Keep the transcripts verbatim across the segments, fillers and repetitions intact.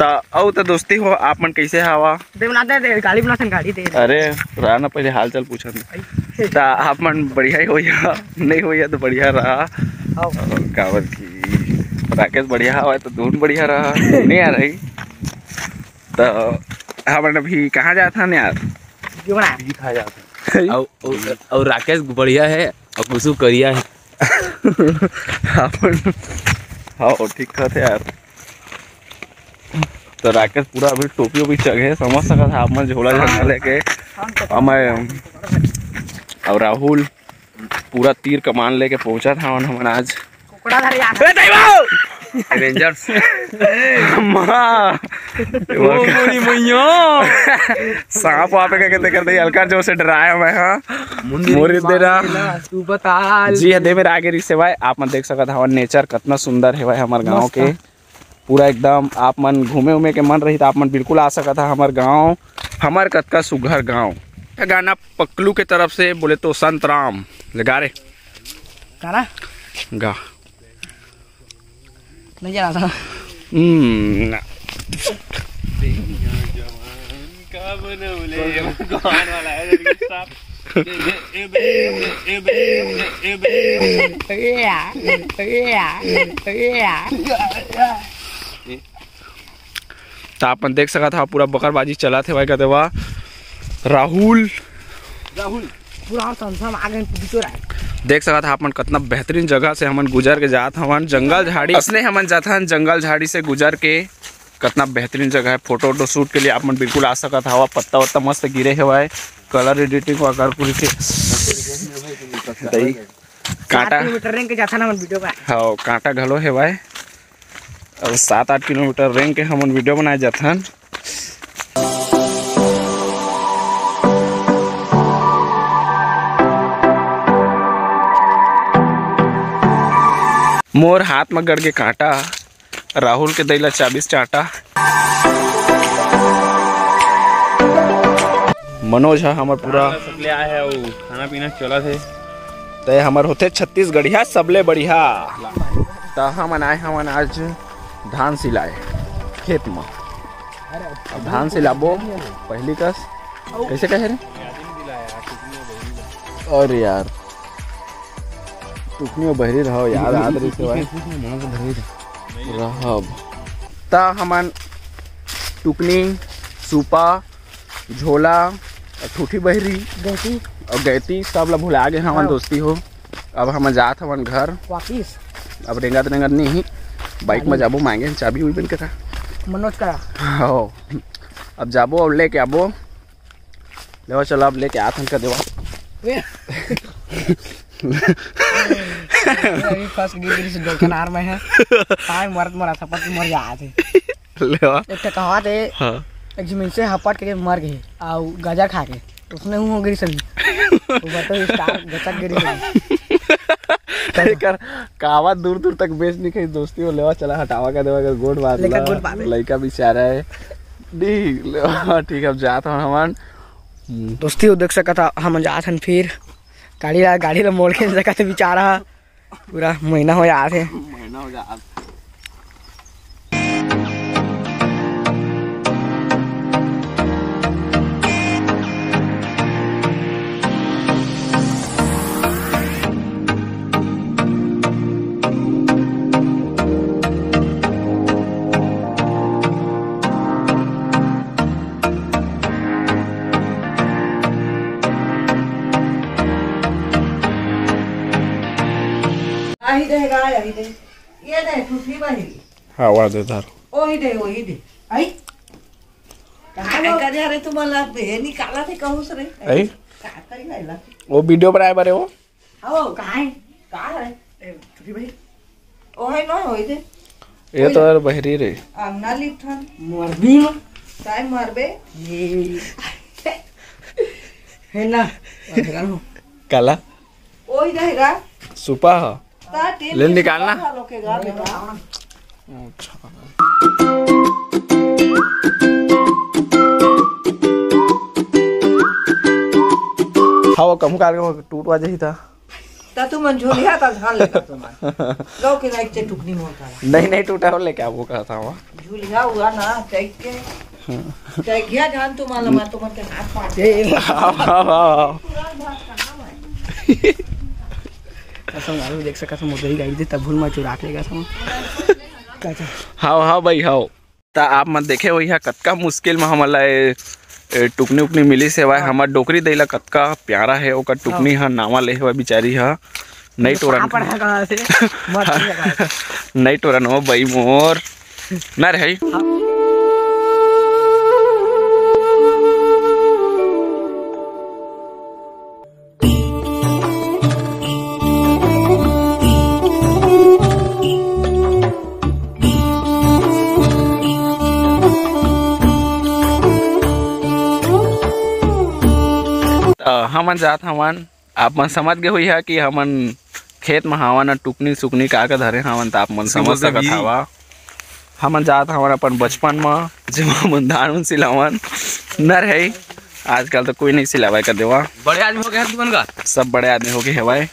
त अउ त दोस्ती हो, आप मन कैसे हवा? दे बना दे, दे, गाड़ी बना सन, गाड़ी दे। अरे, रहा ना, पहले हाल चाल पूछन। त आप मन बढ़िया ही होइया, नहीं होइया तो बढ़िया रहा। हाँ। काबर कि राकेश बढ़िया हवा तो धुन बढ़िया रहा, नहीं आ रही। त हमन अभी कहाँ जात हन यार? क्यों बना? बीड़ी खा जात हन। अउ, अउ, अउ राकेश बढ़िया है, अउ कुसुम करिया है। अपन, हाँ, ठीक कहत है यार। तो राकेश पूरा अभी टोपी ओपी चघे, समझ सकत है आप मन, झोला झंडा लेके। और मैं, और राहुल पूरा तीर कमान लेके पहुंचा था हमन आज। कुकड़ा धरे जा। ए, दाई बाबू! रेंजर्स। माँ! ओ मोरी मैया! सांप वापे के तेकर दे हल्का जोर से डराया मैं, हाँ। मुंदिर मोरी दे रहा। तू बता। जी है, दे मेरा आगे रिश्ते भाई, आप मन देख सकत हवन नेचर कितना सुंदर है भाई हमर गांव मस्त। के। पूरा एकदम आप मन घूमे उमे के मन रही त आप मन बिल्कुल आ सकत हा हमर गांव, हमर कतका सुघर गांव। गाना पकलू के तरफ से बोले तो संत राम ले गा रे। गाना? गा। नहीं जाना था। हम्म, ना। त अपन देख सकत हा पूरा बकरबाजी चलत हे भाई, कहते वा राहुल। राहुल। पूरा संसम आ गए, पीछे रहा। देख सकत हा अपन कितना बेहतरीन जगह से हमन गुजर के जात हवन, जंगल झाड़ी। असने हमन जात हन जंगल झाड़ी से गुजर के, कितना बेहतरीन जगह है फोटो वोटो शूट के लिए। आप मन बिल्कुल आ सकत हवा, पत्ता वत्ता मस्त गिरे हवय, कलर एडिटिंग वगैरह पूरी से। दही। कांटा। चार किलोमीटर रेंग के जाथन हमन वीडियो का। हाँ, कांटा घलो हेवय। अब सात आठ किलोमीटर रेंग के हमन वीडियो बनाए जाथन। मोर हाथ म गड़ के कांटा। राहुल के दई ला चाबिस चांटा। मनोज ह हमर पूरा। सब ले आए हे, अउ खाना पीना चलत हे। तय हमर होथे छत्तीसगढ़िया सबले बढ़िया। त हमन आए हमन आज धान सिलाए खेत म। अब धान सिलाबो पहली कस। कैसे कहे रे? अरे यार, टुकनी में बहरी रहो यार, आद रही से भाई। रहब। त हमन टुकनी, सूपा, झोला, ठूठी बहरी गैती। अउ गैती सब ला भुला गे हमन हाँ। दोस्ती हो। अब हमन जात हवन घर। वापिस। अब रेंगत रेंगत नहीं, बाइक में जाबो, मांगे चाबी उबी बन करा। मनोज करा। हो। अब जाबो और लेके आबो। लेवा चला, अब लेके आथन का देवा। ए। अभी फंस गई, गिरी से डोल के नार में है। ताय मरत मरत हपट के मर जात हे। लेवा। एक ठे कहावत हे, हाँ। एक झिन मइनसे हपट के मर गए, आउ गाजर खा के, उसने हूँ गिरी सभी। ऊपर तो स्टार गचक गिरी सभी। एकर कहावत दूर दूर तक बेच नहीं खाई दोस्ती हो। लेवा चला हटावा का देवा कर गोड़ बात लेकर ला। गोड़ बात है। लइका बेचारा है। ठीक, लेवा, ठीक, अब जात हन हमन। दोस्ती हो देख सकत हा, हम जात हन फिर। गाड़ी ला, गाड़ी ला मोड़ के सकत हे बेचारा। पूरा महीना हो जात हे। महीना हो जात। आही दे गा, आही दे। ये दे, ठूठी बहिरी। हाँ, वा दे धर। ओही दे, ओही दे। आई? कहाँ गो? एकर यारे तुमन ला बे निकाला थे कहूँ से रे। आई? का करी गइला? वो वीडियो बनाए बारे वो? आओ, कहाँ है? कहाँ है? ए, ठूठी बहिरी। ओहे न होई दे। ये तो यार बहरी रे। अंगना लिपठन। मरबी म। काय मरबे? ये। है ना? काला? ओही रहेगा। सुपा ह। ता टीम ले के निकालना। सुपा लोग के गा बेटा। अच्छा। हाँ, वो कहूँ काल के टूट वा जाही था। ता तुमन झोलिहा ता धान लेगा तुमन। लो के लाइक चे टुकनी मोर का। नहीं, नहीं टूटा हो, लेके आबो कहा था वहाँ। झोलिहा हुआ ना, चैक के। चैकिया धान तुमन ला, तुमन के हाथ पाँच। ए, ए, ए। हाँ, हाँ, हाँ, हाँ। कसम, आलू देख सकत हूँ, मुदई गाड़ी दे, तब भूल मैं चुरा के लेगा था। का, का? हाव, हाव भाई, हाव। त आप मन देखे होइहा कतका मुश्किल म हमन ला ए, ए, टुकनी उकनी मिलिस हेवय। हाँ। हमर डोकरी दई ला कतका प्यारा हे, ओकर टुकनी हाँ। ह नावा ले हेवय बिचारी ह। नई टोरन। कहाँ से? मत नहीं लगा। नई टोरन हो बई मोर। ना रे हई। हाँ। त हमन जात हवन, आप मन समझ गे होइहा कि हमन खेत म हावन, टुकनी सुकनी का का धरे हावन, त आप मन समझ सकत हवा। हमन जात हवन अपन बचपन म, जेमा हमन धान उन सिलावन, न रहे। आजकल तो कोई नहीं सिलावे कर देवा। बड़े आदमी हो गए हैं तुमन का? सब बड़े आदमी हो गए हवाए।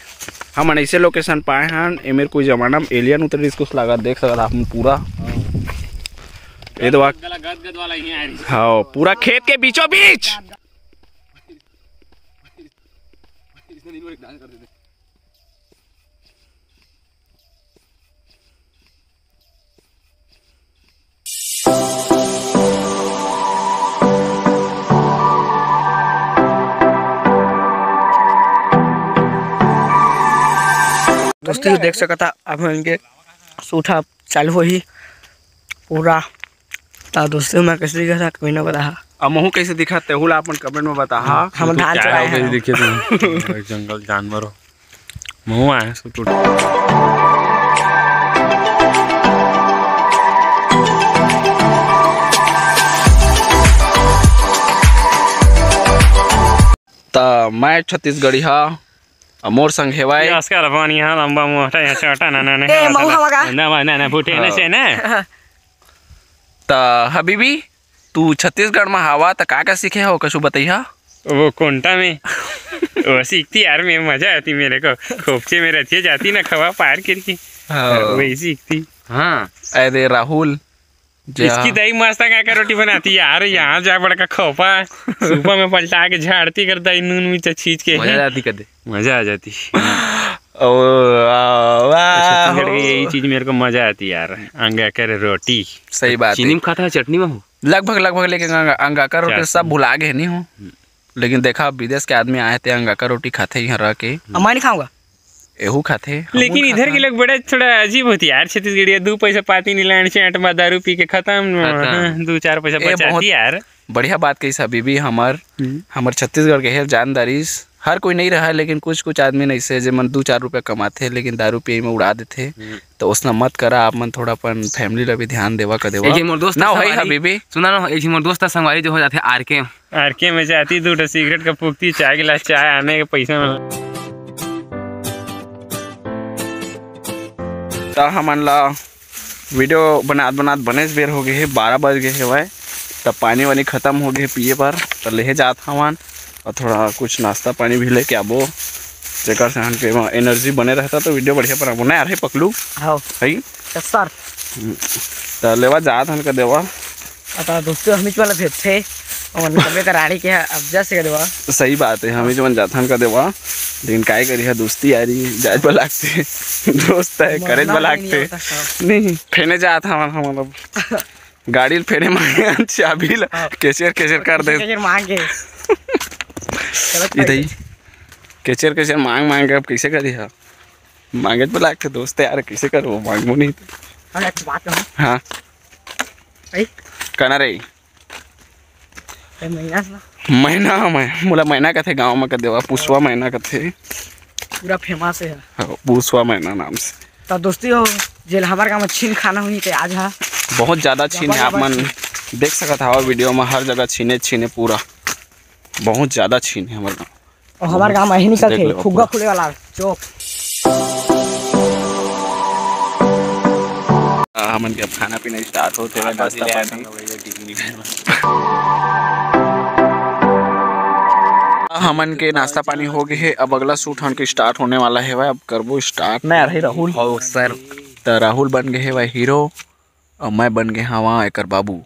हमन ऐसे लोकेशन पाए हन, एमेर कोई जमाना में एलियन उतरिस कुछ लागत, देख सकत आप मन पूरा। ये तो वाक-, गला गद गद वाला ही है। हाँ, पूरा खेत के बीचों बीच। दोस्तों, देख सकता आप मन के सूट ह चालू होही पूरा। त दोस्तों, मैं कैसे दिखा था, कोई ना बताहा। अब महू कैसे दिखा, तेहू ला अपन कमेंट में बताहा। हम धान चुराए हैं। कैसे दिखे तुम? जंगल जानवर हो। महू आए हैं, सब टूट। त मैं छत्तीसगढ़ी हा, अउ मोर संग हेवाय। ये असका लफान यहाँ लंबा मोटा या छोटा ना, ना, ना, ए, ना, महू ना, हवा का? ना, ना, ना, फुटे ना हाँ। से ना। त हबीबी, तू छत्तीसगढ़ म हावा, त का का सीखे हो, कछु बतइहा? वो कोंटा में। वो सीखती यार, मैं मजा आती मेरे को। खोपचे में रहती है, जाती ना खवा पार करके। हाँ। वही सीखती। हाँ। अरे राहुल, इसकी दही मस्त अंगा का रोटी बनाती यार, यहाँ जा बड़का खोपा, सूपा में पलटा के झाड़ती कर दही नून मिर्चा छींच के। मजा आ जाती कदे। मजा आ जाती। ओ, वाह, वाह। छत्तीसगढ़ की यही चीज मेरे को मजा आती यार, अंगा कर रोटी। सही बात चीनी है। में खाता है, चटनी में हो? लगभग, लगभग, लेकिन अंगा-, अंगाकर रोटी चाट। सब भुला गए नहीं हो। हम्म। लेकिन देखा, विदेश के आदमी आए थे, अंगाकर रोटी खाते ही यहाँ रह के। अब मैं नहीं खाऊंगा। एहू खाथे, हमहू लेकिन इधर खाथन। के लोग बड़ा थोड़ा अजीब होती यार, छत्तीसगढ़िया दू पैसा पाती नहीं लान, चाट मा दारू पी के खत्म, खत्म। हाँ, दू चार पैसा ए, बचाती बहुत यार। बढ़िया बात कही हबीबी, हमर, हम्म। हमर छत्तीसगढ़ के हेर जानदारीस, हर कोई नहीं रहा, लेकिन कुछ, कुछ आदमी नहीं से, जे मन दू चार रुपया कमाथे, लेकिन दारू पिए में उड़ा देथे। हम्म। तो उसना मत करा, आप मन थोड़ा अपन family ला भी ध्यान देवा, कर देवा। एक झन मोर दोस्त ना, वही संगवारी, हबीबी। सुना ना, एक झन मोर दोस्त संगवारी जो हो जाथे आर के। आर के में जाती, दू ठो सिगरेट का फूकती, चाय गिलास चाय आने के पैसा में। त हमन ला video बनात बनात बनेच बेर हो गए हे, बारह बज गए हेवय। त पानी वानी खत्म हो गए हे पिए बर, त लेहे जात हवन अउ थोड़ा कुछ नाश्ता पानी भी लेके आबो, जेकर से हमन के एमा energy बने रहता, त video बढ़िया बनाबो। नहीं आ रहे पकलू? हाँ। है? Yes, sir। हम्म। त लेवा जात हन का देवा। अतः दोस्तों, हमीच वाला भेजथे, अउ निकलबे कराड़ी के अब जा से देवा। सही बात है, हमीच मन जाथन का देवा, लेकिन काय करिहा, दोस्ती यारी जाए बर लागथे, दोस्त है, करे बर लागथे। नहीं, फेने जात हवन हमन अब। गाड़ी ल फेने मांगे, चाबी ल हाँ। केचर केचर कर दे। केचर मांगे। गलत इधर ही। केचर केचर मांग मांग के अब कैसे करिहा? मांगे बर लागथे दोस्त यार, कैसे करबो, मांगबो नहीं तो। अरे, एक बात कहूँ। हाँ। ए? कहना रही। ए, मैना से ना। मैना, मैं, मोला मैना कथे, गाँव में कथे, वा पुसवा मैना कथे। पूरा famous है। हाँ, पुसवा मैना नाम से। त दोस्ती हो, जेल हमारे गाँव में छीन खाना हुई ते आज हा। बहुत ज्यादा छीन है, आप मन देख सकत हवा video में, हर जगह छीने, छीने पूरा। बहुत ज्यादा छीन है हमारे गाँव। अउ हमर गाँव म इही निकलथे, देख ले, फुग्गा फूले वाला चौक। आ, हमन के अब खाना पीना start होथे, नाश्ता पानी। हमन के नाश्ता पानी हो गए हे, अब अगला शूट हमन के स्टार्ट होने वाला हे भाई। अब करबो स्टार्ट। नहीं, अरे राहुल। हो सर। त राहुल बन गए हे भाई हीरो, और मैं बन गए हवा एकर बाबू।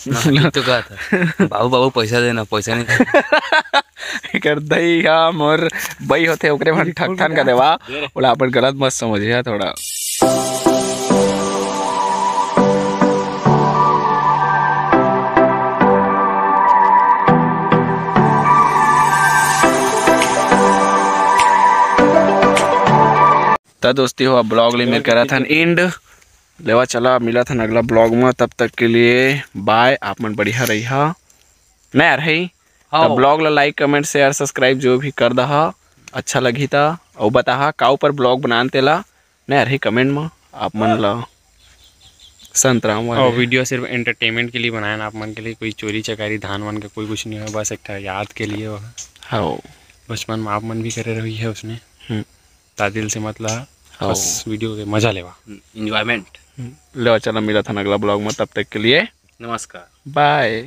तो कहा था, बाबू, बाबू, पैसा देना, पैसा नहीं। एकर दई हा मोर बई होथे, ओकरे मन ठकठन का देवा। ओला अपन गलत मत समझिया थोड़ा। त दोस्ती हो, अब ब्लॉग ले मेर करत हन एंड। लेवा चला, मिलत हन अगला ब्लॉग में। तब तक के लिए बाय, आप मन बढ़िया रहिहा। नहीं यार, है हाँ। तो ब्लॉग ला लाइक, कमेंट, शेयर, सब्सक्राइब जो भी कर दहा, अच्छा लगी था। और बताहा का ऊपर ब्लॉग बनान तेला, नहीं यार, है कमेंट में आप मन ला संतराम वाले। और वीडियो सिर्फ एंटरटेनमेंट के लिए बनाए ना, आप मन के लिए कोई चोरी चकारी धान वान का कोई कुछ नहीं है, बस एक ठा याद के लिए वो है। हाँ। बचपन में आप मन भी करे रही है उसने। हम्म। ता दिल से मत लहा, हाँ। बस वीडियो के मजा लेवा। एंजॉयमेंट। लेवा चला, मिलत हन अगला ब्लॉग में, तब तक के लिए नमस्कार। बाय।